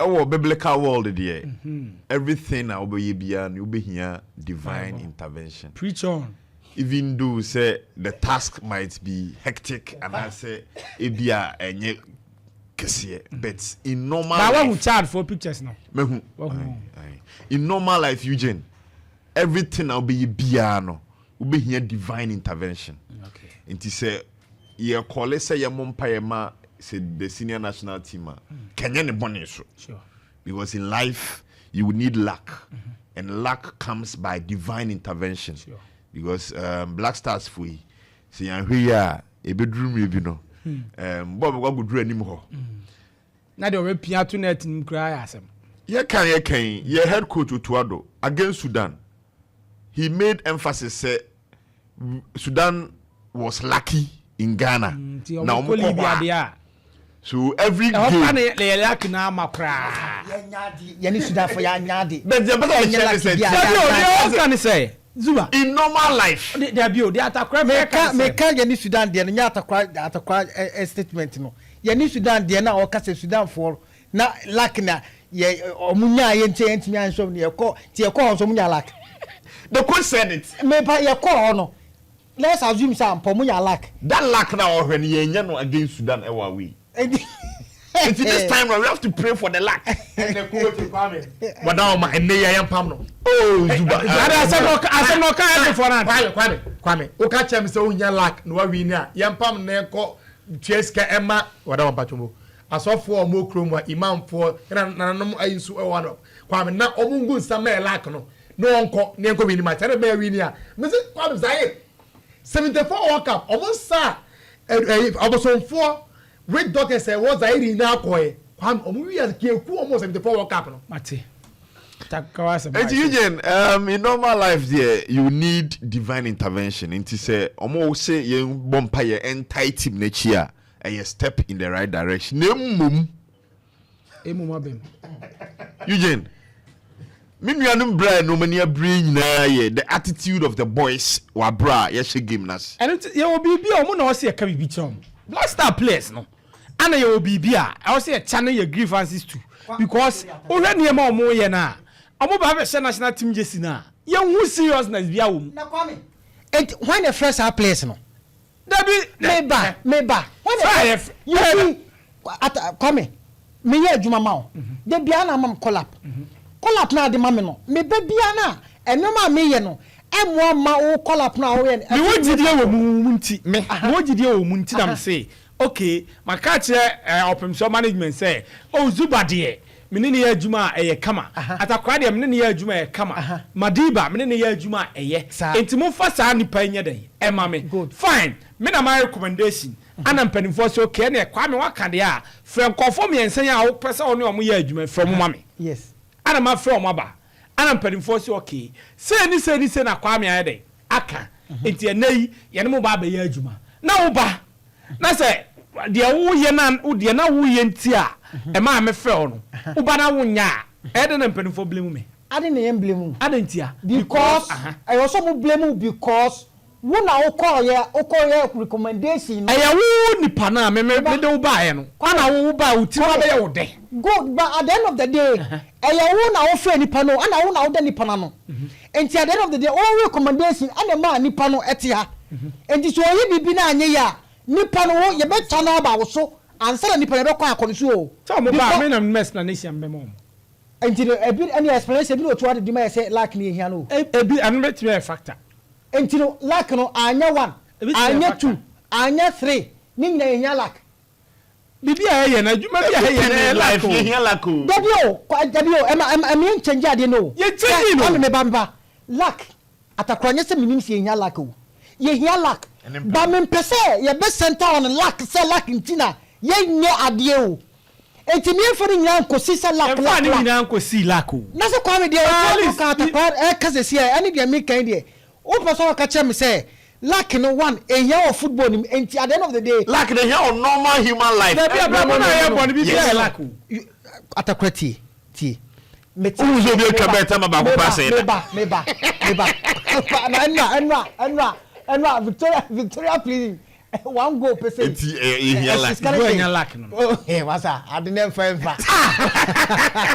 Ɛwɔ biblical world deɛ, everything a wobɛyɛ biara no, wobɛhia divine intervention. Preach on. Even though sɛ the task might be hectic anaasɛ ebi a ɛnyɛ kɛseɛ, but in normal Ba wahu life Chad for pictures no. Mehu. Wahu. Aye. In normal life, Eugene, everything a wobɛyɛ biara no, wobɛhia divine intervention. Nti sɛ yɛkɔle sɛ yɛmmɔ mpaeɛ ma sɛ the senior national team a, kɛnyɛ ne bɔne so, because in life you will need luck, and luck comes by divine intervention, because Black Stars fo yi, sɛ yɛanhwɛ yi a, ɛbɛduru mmerɛ bi no, bɔɔl bɛkɔ akɔduru anim hɔ. Na deɛ ɔbɛpia to net no mu koraa yɛ asɛm. Yɛkan yɛ head coach Otto Addo, against Sudan, he made emphasis sɛ Sudan was lucky in Ghana. Nti na ɔmo ɔmo kɔ kɔ Libya hɔ deɛ a a so every ɛhɔ pa game ne yɛ luck na ama koraa. Yɛne Sudanfo yɛanya ade. But deɛ bɛsɛ Ɛnyɛ ɔkyerɛ ne lucky sɛ bi a- Dabi o, deɛ ɔka ne sɛ Zuba in normal life dabi o, deɛ Atakora fɛ ka Meka ne sɛ meka yɛne Sudan deɛ no, nyɛ Atakora statement no. Yɛne Sudan deɛ no a ɔka sɛ Sudanfoɔ na luck na yɛ ɔmo nyaa yɛ nkyɛn, yɛntumi anhyɛ no, yɛkɔ nti yɛkɔ hɔ nso ɔmo nya luck. The coach said it. Mepa yɛkɔ hɔ no, let's assume sɛ ampa ɔmo nya luck. That luck na ɔhwɛ no, yɛnyɛ no against Sudan ɛwɔ away. Nti Nti this time round we have to pray for the luck. Ɛnɛ coach Kwame wɔda wɔn ma ɛnɛ yɛ yɛn pam no. Oh, Zuba. Ade asɛm na ɔka ɛde fɔ na Kwame, Kwame, Kwame, o ka kyerɛ mi sɛ o nya luck na wa win a, yɛn pam na yɛn kɔ tua sika ɛma wɔda wɔn patro mu asɔfoɔ a wɔn kurom a imamfoɔ ɛna nananom ayi nso ɛwɔ hɔ. Kwame, na wɔn ngu nsa mɛɛ luck no na wɔn kɔ na yɛn kɔ win match ɛna bɛyɛ win a mɛ sɛ Kwame Zaire 74 World Cup, wɔn nsa ɛɛ abosomfoɔ witch doctors ɛwɔ Zaire nyinaa kɔɛ. Kwame, wɔn wi keeku wɔn 74 World Cup no. Mate takawa asɛm. Nti Eugene, in normal life there you need divine intervention. Nti sɛ ɔmo sɛ yɛn bɔ mpa yɛ entire team n'akyi a, ɛyɛ step in the right direction. Na emom Emu mu abɛm. Eugene, me nuanom bra a nneɛma ni abere nyinaa yɛ the attitude of the boys wɔ abere a yɛhyɛ game n'ase. Ɛno nti yɛwɔ biribi a ɔmo na ɔsɛ yɛka biribi kyerɛ ɔmo Black Star players no, ana yɛwɔ biribi a ɛwɔ sɛ yɛ channel yɛ grievances to, because wohwɛ nneɛma a ɔmo yɛ no a, ɔmo ba bɛhyɛ national team jersey no a, yɛnhu seriousness bi awɔ mu. Na Kwame, enti hwan na ɛfrɛ saa players no? Dabi. Meba, meba, hwan na Fɛ ɛfrɛ yɛ you see, ata Kwame, meyɛ adwuma ma wo de bia na ama m call up, call up na ade ma me no, meba bia na ɛnneɛma a meyɛ no ɛmmoa ma wo call up no a woyɛ no. Mewɔ gyidie wɔ mu nti, me mewɔ gyidie wɔ mu nti na me se okay, maka kyerɛ ɔpemsɛ management sɛ, oh, Zuba deɛ, me ne ne yɛ adwuma a ɛyɛ kama. Atakora deɛ, me ne ne yɛ adwuma a ɛyɛ kama. Madiba, me ne ne yɛ adwuma a ɛyɛ. Nti momfa saa nipa yi nyɛ dɛn ɛma me. Fine, me na ma recommendation ana mpanimfoɔ sɛ okay, ɛne Kwame waka deɛ a, frɛ nkɔfoɔ mmiɛnsa yi a wopɛ sɛ ɔne ɔmo yɛ adwuma, frɛ ɔmo ma me. Ana ma frɛ ɔmo aba, ana mpanimfoɔ sɛ okay, sei ni sei ni sei na Kwame ayɛ dɛn aka, nti ɛnɛ yi yɛne mo ba abɛyɛ adwuma. Na wo ba na sɛ deɛ woyɛ na deɛ na woyɛ nti a ɛmaa me frɛ wo no, wo ba na wonya a, ɛyɛ dɛ na mpanimfoɔ blame me. Ade na yɛn blame wo. Ade ntia? Because ɛyɛ sɛ mo blame wo because wo na wokɔɔyɛ recommendation no. Ɛyɛ wo nipa no a me de wo baeɛ no, ana wo baa wo tiri abɛyɛ wo dɛ. Good, but at the end of the day, ɛyɛ wo na wofrɛ nipa no, ɛna wo na woda nipa no ano. Nti at the end of the day, wo recommendation ɛna maa nipa no ɛte ha. Nti sɛ ɔyɛ biribi na anyɛ yie a, nipa no wo yɛbɛtwa no aba wo so ansa na nipa no yɛbɛkɔ akɔ no so o. Sɛ ɔmo baa, me na me explanation bɛma ɔmo. Nti no ebi ɛne explanation ebi na otu ade di ma yɛ sɛ luck ne ehia no o. Ebi ɛno bɛtumi ayɛ factor. Nti no luck no anyɛ one, Ebi tumi yɛ anyɛ factor. two, anyɛ three, ne nyinaa ehia luck. Biribi a ɛyɛ no, adwuma bi a ɛyɛ no, ɛyɛ luck o. Yɛhia luck o. Dabi o, dabi o, ɛma yɛn nkyɛnje adeɛ no o. Yɛn kyɛnje no. Kwame, meba, meba, luck Atakora, nyɛ sɛ menim sɛ yɛhia luck o, yɛhia luck. Ɛne mpa. Ba mempɛ sɛ yɛbɛ center on luck sɛ luck nti na yɛnyɛ adeɛ o. Enti miɛmfa no nyinaa nkɔsi sɛ luck. Yɛmfa luck ne luck nyinaa nkɔsi luck o. Na sɛ Kwame deɛ At ɔtua least ɔka Atakora ɛka sɛ si a, ɛne deɛ meka yi deɛ, wopɛ sɛ ɔka kyerɛ me sɛ luck no one ehia wɔ football nim, enti at the end of the day Luck de hia wɔ normal human life. Dabi, abrabɔ no a yɛbɔ no, biribi ayɛ luck o. Atakora, tie, tie. Mete Wohu sɛ obi atwa meba, bet ama baako meba, pa asɛe da. Meba, meba, meba. Na ɛnura Victoria Prison. One goal pɛ sɛ. Eti ɛyɛ ehia luck. Goal nya luck no. Oh, eh, wasa ade ne ɛnfa ɛnfa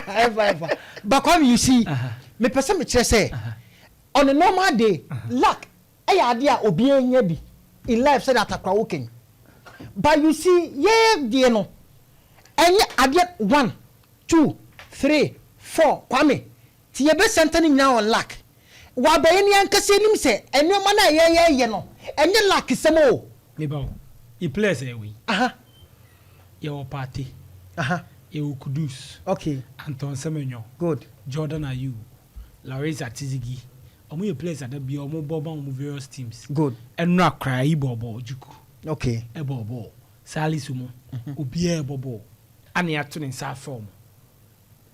ɛnfa ɛnfa. But Kwame, you see, mepɛ sɛ mekyerɛ sɛ on a normal day, luck ɛyɛ ade a obiara nya bi in life sɛde atakora wo kɛn. But you see, yɛɛ deɛ no, ɛnyɛ adeɛ one, two, three, four. Kwame, ti yɛbɛ center ne nyinaa on luck. Wabɛyɛ ne ankasa anim sɛ nneɛma no a yɛyɛyɛ no, ɛnyɛ luck sɛm o. Meba o, yɛ players ɛyɛ wei. Yɛwɔ Partey, yɛwɔ Kudus, Anton Semenyo, Jordan Ayew, Lawrence Atizigi. Ɔmo yɛ players ada bia ɔmo bɔ ma ɔmo various teams. Ɛnura koraa yi bɔ bɔɔl Juku. Ɛbɔ bɔɔl Salisu mu, obiara ɛbɔ bɔɔl ana yɛato ne nsa afɛ ɔmo.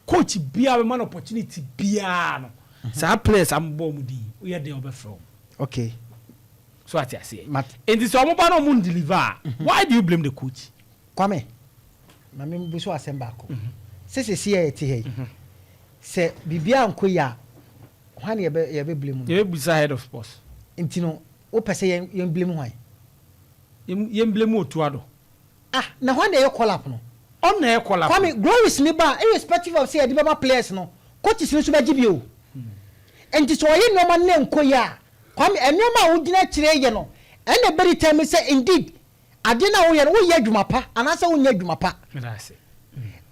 Coach biara bɛma no opportunity biara no, saa players a mo bɔ ɔmo din, woyɛ den ɔbɛfrɛ ɔmo. So ate aseɛ? Nti sɛ ɔmo ba na ɔmo ndeliver a, why do you blame the coach? Kwame, maame bi so asɛm baako sɛ sɛsi a yɛte ha yi, sɛ biribiara nkɔ yi a, hwan na yɛbɛ blame no? Yɛbɛbusa head of sports. Nti no wopɛ sɛ yɛn blame hwan? Yɛn blame Otto Addo. Ah, na hwan na ɛyɛ call up no? Ɔno na ɛyɛ call up. Kwame, glories ni ba, irrespective of sɛ yɛde bɛma players no, coaches no nso bɛgye bi o. Nti sɛ ɔyɛ nneɛma ne nkɔ yi a, Kwame, nneɛma a wogyina akyire yɛ no, ɛna ɛbɛ determine sɛ indeed adeɛ no a woyɛ no, woyɛ adwuma pa anaasɛ wonyɛ adwuma pa. Meda ase.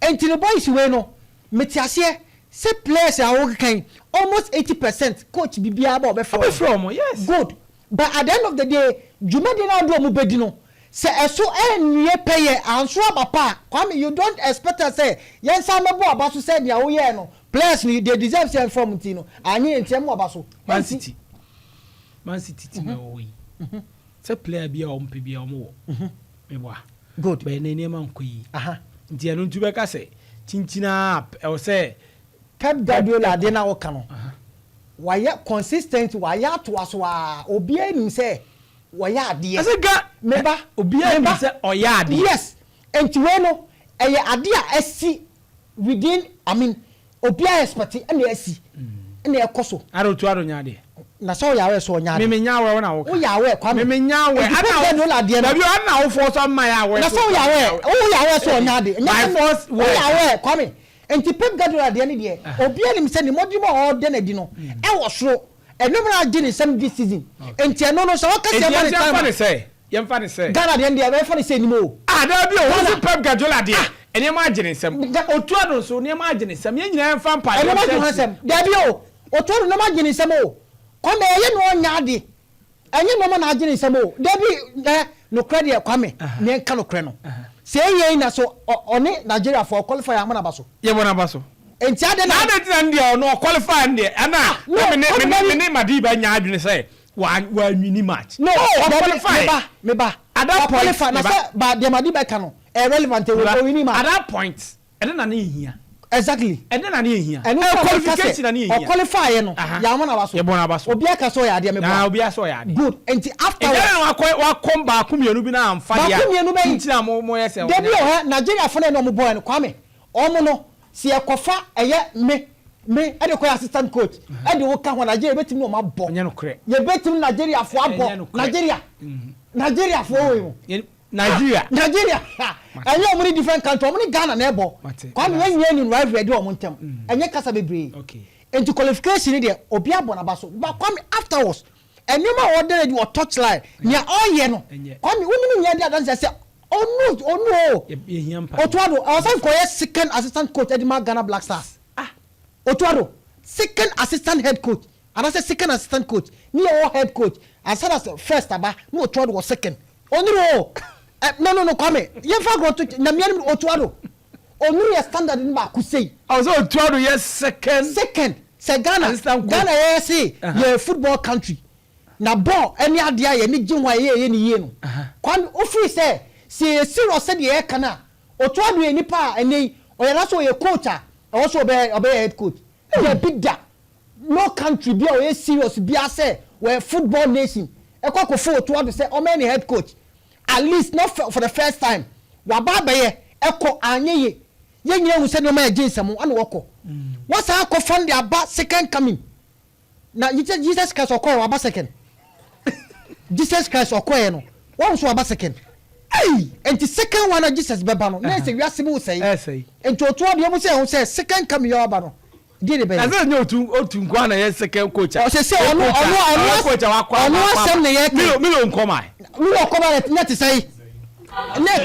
Nti no boys wei no, mete aseɛ sɛ players a wɔkeka yi, almost 80%, coach bibiara ba, ɔbɛfrɛ. Ɔbɛfrɛ ɔmo, yes. Good, but at the end of the day, dwumadie no a wɔde ɔmo bɛdi no, sɛ ɛso ɛnwie pɛyɛ anso aba pa a, Kwame, you don't expect us sɛ yɛn nsa mɛbɔ aba so sɛ nea woyɛɛ no, players no, they deserve sɛ ɛnfrɛ ɔmo, ti no anyɛ yɛn nti ɛmo aba so. Man City team ɛwɔ hɔ yi, sɛ player bi a ɔmo pɛ bi a ɔmo wɔ meboa. Bɛyɛ na nneɛma nkɔ yi. Nti ɛno nti bɛka sɛ kyinkyina ɛwɔ sɛ Pep Guardiola, adeɛ no a wɔka no, wayɛ consistent, wayɛ atoa so a obiara nim sɛ wɔyɛ adeɛ. Ɛsɛ ga meba. Obiara nim sɛ ɔyɛ adeɛ. Yes, nti wei no ɛyɛ adeɛ a ɛsi within, I mean, obiara expect ɛna ɛsi ɛna ɛkɔ so. Ara Otto Addo nya adeɛ. Na sɛ ɔyɛ awɛ sɛ ɔnya adeɛ. Mimi nya awɛ wɔn na wɔka. Woyɛ awɛ, Kwame. Mimi nya awɛ. Nti Pep Guardiola adeɛ no. Dabi, ana awofoɔ sɔ mma yɛ awɛ. Na sɛ woyɛ awɛ, woyɛ awɛ sɛ ɔnya ade. By force. Woyɛ awɛ, Kwame. Nti Pep Guardiola adeɛ no deɛ, obiara nim sɛ ne mmɔden mu a ɔde n'adi no ɛwɔ soro. Ɛnum na agye ne nsɛm this season, nti ɛno no sɛ wɔka sɛ ɛma ne time a yɛmfa ne sɛ, yɛmfa ne sɛ Ghana deɛ no deɛ, ɛbɛfa ne sɛ anim o. Ah, dabi o, wɔn si Pep Guardiola deɛ, nneɛma agye ne nsɛm. Otto Addo nso nneɛma agye ne nsɛm. Yɛn nyinaa yɛmfa mpa. Ɛnneɛma agye ne nsɛm, dabi o, Otto Addo nneɛma agye ne nsɛm o. Kwame, ɛyɛ na ɔnya ade, ɛnyɛ nneɛma na agye ne nsɛm o, dabi. Ɛ nokorɛ deɛ, Kwame, neɛ nka nokorɛ no sɛ ɛyɛ yi na so ɔne Nigeria fo qualify ama naba so. Yɛbɔ n'aba so. Nti ade na ade ti na ne deɛ ɔno ɔqualify ne deɛ ɛna no. Na me Kwame, ne me ne Madiba nya adwene sɛ wa win match. No. Oh, dabi. Ɔqualify. Meba, meba. At that point, qualify na meba. Sɛ ba deɛ Madiba ka no ɛ relevant o. Meba. Owin match. At that point, ɛne na ne ehia. Ɛne na ne ehia. Ɛno Ɛ nso a meka qualification na ne sɛ ehia. Ɔqualify yɛ no, yɛama naba so. Yɛbɔ n'aba so. Obi aka sɛ ɔyɛ adeɛ, meboa. Na obi asɛ ɔyɛ adeɛ. Good, nti afterwards. Ɛdɛn na wakɔ baako mmienu bi na anfa deɛ. Baako mmienu bɛyi. Nti na mo yɛ sɛ. Dabi, ɔhɛ Nigeria fo no ɛna ɔmo bɔɔ no, Kwame, ɔmo no si ɛkɔfa ɛyɛ me ɛde kɔyɛ assistant coach, ɛde wo ka ho, Nigeria yɛbɛtumi ne ɔmo abɔ. Ɔnyɛ no korɛ. Yɛbɛtumi Nigeria fo Ɛnyɛ abɔ. nokorɛ. Nigeria fo wɔ yi mu. Nigeria. Nigeria, ɛnyɛ ɔmo ne different country, ɔmo ne Ghana na ɛbɔ. Mate. Kwame, yɛn nyɛ ni rivalry ɛde ɔmo ntɛm, ɛnyɛ kasa bebree. Nti qualification ni deɛ, obi abɔ n'aba so, but Kwame, afterwards, nneɛma a ɔde ready wɔ touch line, nea ɔyɛ no. Ɛnyɛ. Kwame, wonim nyɛ de adansi sɛ ɔnu o. Yɛhia mpa. Otto Addo ɔsɛ nkɔyɛ second assistant coach ɛde ma Ghana Black Stars. Ah. Otto Addo second assistant head coach anaasɛ second assistant coach ne yɛ wɔ head coach ansa na sɛ first aba ne Otto Addo wɔ second onuru o. Ɛ no, Kwame, yɛmfa agorɔ to nyamea no mu. Otto Addo onuru yɛ standard no baako sei. Ɔsɛ Otto Addo yɛ second. Second sɛ Ghana. Assistant coach. Ghana yɛ se yɛ football country na ball ɛne adeɛ a yɛne gye ho a yɛyɛ yɛ ne yie no, Kwame, ofiri sɛ yɛ serious sɛdeɛ yɛka no a, Otto Addo yɛ nipa a ɛnɛ yi ɔyɛ na sɛ ɔyɛ coach a ɛwɔ sɛ ɔbɛyɛ head coach. Yɛ da no country bi a ɔyɛ serious bi asɛ wɔyɛ football nation ɛkɔ akɔfo Otto Addo sɛ ɔmɛyɛ ne head coach, at least not for the first time. Waba abɛyɛ ɛkɔ anyɛ yie, yɛn nyinaa hu sɛ nneɛma yɛ gye nsɛm ɛna wɔkɔ wɔsan akɔ fan de aba second coming. Na Jesus Christ ɔkɔɛ, waba second. Jesus Christ ɔkɔɛ no. Wɔn nso waba second. Nti second one a Jesus bɛba no, na ɛsɛ wiase mu sɛe. Ɛsɛe. Nti otu adeɛ mu sɛ ɛho sɛ second coming yɛ ɔba no, deɛ de bɛyɛ. Ɛsɛ nye otu nko na yɛ second coach a. Ɔsɛ sɛ ɔno coach a wakɔ ɔno asɛm na yɛ Milo Milo nkɔma. Milo kɔma net sɛe net.